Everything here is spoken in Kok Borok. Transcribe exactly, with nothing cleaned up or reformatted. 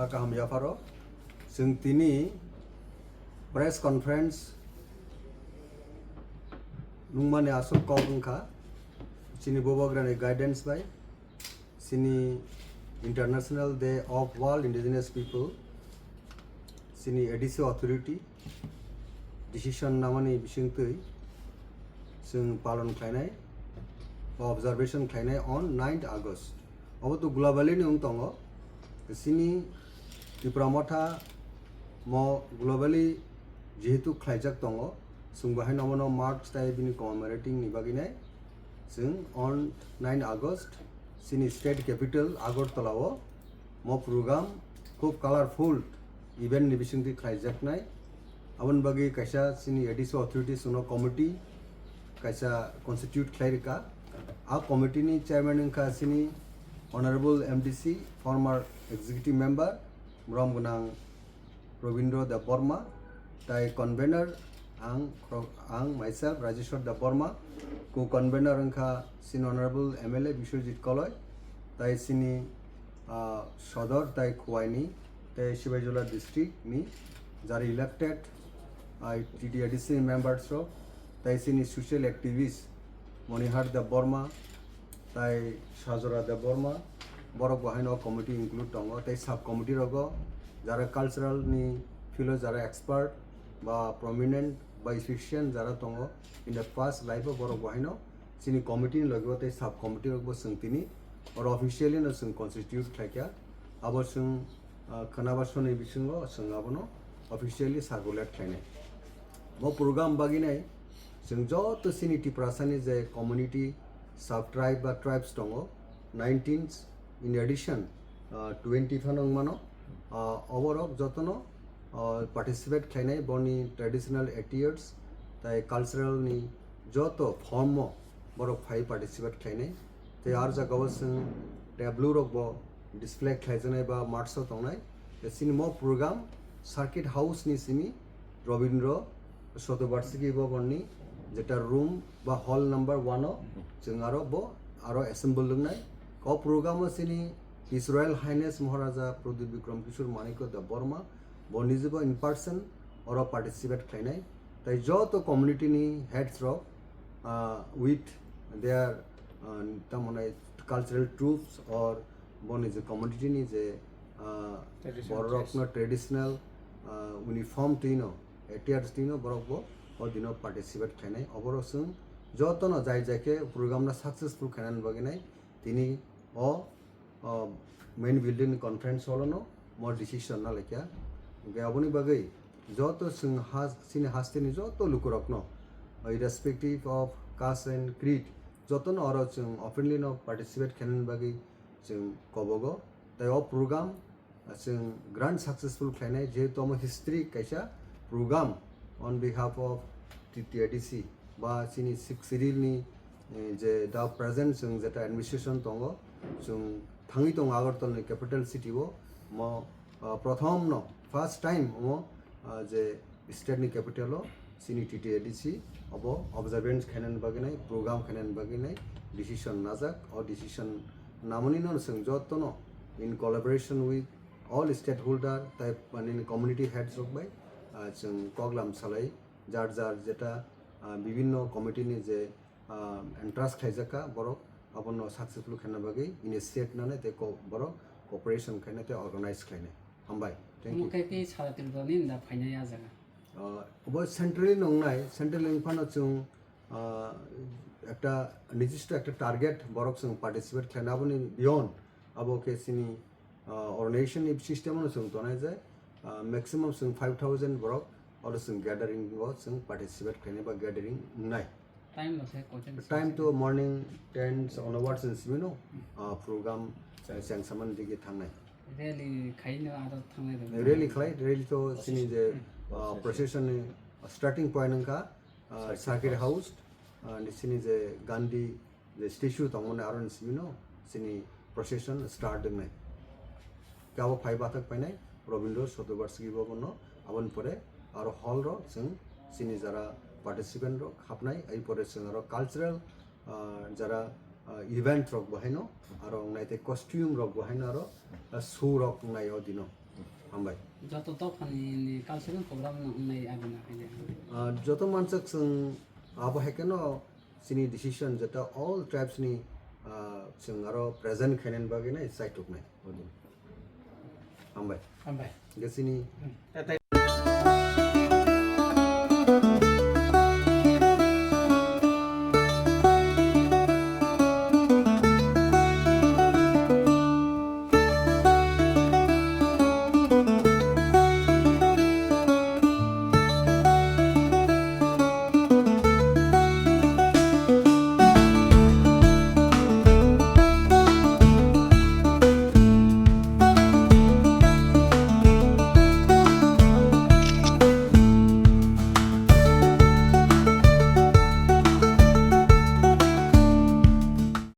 Kaham yapharo chwng tini press conference nungmani aswk kok wngkha chini Bubagrani guidance bai, chini International Day of World Indigenous People, chini A D C authority decision namani bisingtwi chwng palon khlainai, observation khlainai on ninth August. Obo to globally ni wng tongo. Chini Tipra Motha mo globally jehetu khlaijak tongo, chwng bo haino omono mark tai bini commemorating ni bagwi nai chwng on nine August chini state capital Agartala o mo program khub colorful event ni bisingtwi khlaijaknai. Aboni bagwi kaisa chini A D C authorities no committee kaisa constitute khlai rwkha. A committee ni chairman wngkha chini Honorable M D C, former executive member, borom gwnang Robindra Debbarma, tai convener ang, ang myself Rajeshwar Debbarma, co-convener wngkha chini Honorable M L A Biswajit Koloi, tai chini, ah, Sodor tai Khuaini, tai Sibaijala district ni jara elected, ah, T T A D C members rok, tai chini social activist Monihar Debbarma, tai Sajora Debbarma, borok bo haino committee include tongo, tei sub committee rogo jara cultural ni field o jara expert ba prominent ba efficient jara tongo, in the past life o borok bo haino chini committee ni logi o tei sub committee rok bo chwng tini oro officially no chwng constitute khlaikha. Abo chwng, ah, khwnaba soni bisingo chwng abono officially circulate khlainai. Bo program bagwi nai chwng joto chini Tiprasani je community, sub tribe ba tribes tongo, nineteen in addition, ah, twenty phano wngmano. Ah, oborok jotono, ah, participate khlainai boni traditional attires tai cultural ni joto form o borok phai participate khlainai. Tei ar jagao chwng tableau rok bo display khlaijaknai ba marks o tongnai. Tei chini mo program Circuit House ni simi Robindra Shatobarshiki Bhavan ni jeta room ba hall number one o chwng aro bo aro assemble wngnai. O program o chini His Royal Highness Maharaja Pradyut Bikram Kishore Manikya Debbarma bo nijebo in person oro participate khlainai. Tai joto community ni heads rok, ah, with their, ah, tamoni cultural troupes or boni je community ni je, ah, traditional borok dress. No traditional, ah, uniform twino, attires twino borok bo o dino participate khlainai. Oborok chwng jotono jai jai khe program no successful khainani bagwi nai tini o, o main building ni conference hall o no mo decision na laikha. Hwnkhe aboni bagwi joto chwng ha-, chini hasteni joto lukurokno, irrespective of caste and creed, jotono oro chwng openly no participate khainani bagwi chwng kobogo. Tai o program chwng grand successful khlainai, jehetu omo history kaisa program on behalf of T T A D C ba chini Sixth Schedule ni, eh, je da present chwng jeta administration tongo, chwng thangwi tongo Agartala ni capital city o, mo, ah, prothom no first time omo, ah, je state ni capital o chini T T A D C obo observance khainani bagwi nai, program khainani bagwi nai decision najak. O decision namani no chwng jotono in collaboration with all stakeholder tai, mane, community heads rok bai, ah, chwng koklam salai jar jar jeta, ah, bibinno committee ni je, ah, entrust khlaijak kha borok abono successful khaina bagwi initiate nanai tei ko-, borok cooperation khainai tei organize khlainai. Hambai. Thank you. Omo khe khe sara Tripura ni da phainai a jaga. Ah, obo centrally nongnai, centrally wngphano chwng, ah, ekta nijissto ekta target borok chwng participate khlaina, aboni beyond abo khe chini, ah, organization ni system no chwng tonai je, ah, maximum chwng five thousand borok oro chwng gathering o chwng participate khlainai ba gathering wngnai. Time no se kochen time to morning ten onwards in simi no, ah, program chengsaman digi thangnai. Rally khaino aro thangnai rok. Rally khlai, rally to chini je, ah, procession ni starting point wngkha, ah, Circuit House, ah, ni chini je Gandhi je statue tongmani aro ni simi no chini procession start wngnai. Kabo phai bathak painai Rabindra Shatobarshiki Bhavan no, aboni pore aro hall ro chwng chini jara participant rok hapnai, ai pore chwng aro cultural, ah, jara, ah, event rok bo haino, aro wngnai tei costume rok bo haino aro, ah, show rok wngnai o dino. Hambai. Joto dophani ni cultural program no wngnai abo no hai de. Ah, joto mansak chwng abo hai kheno chini decision jeta all tribes ni, ah, chwng aro present khainani bagwi nai chaituknai o din. Hambai. Hambai. Ge chini Hmm.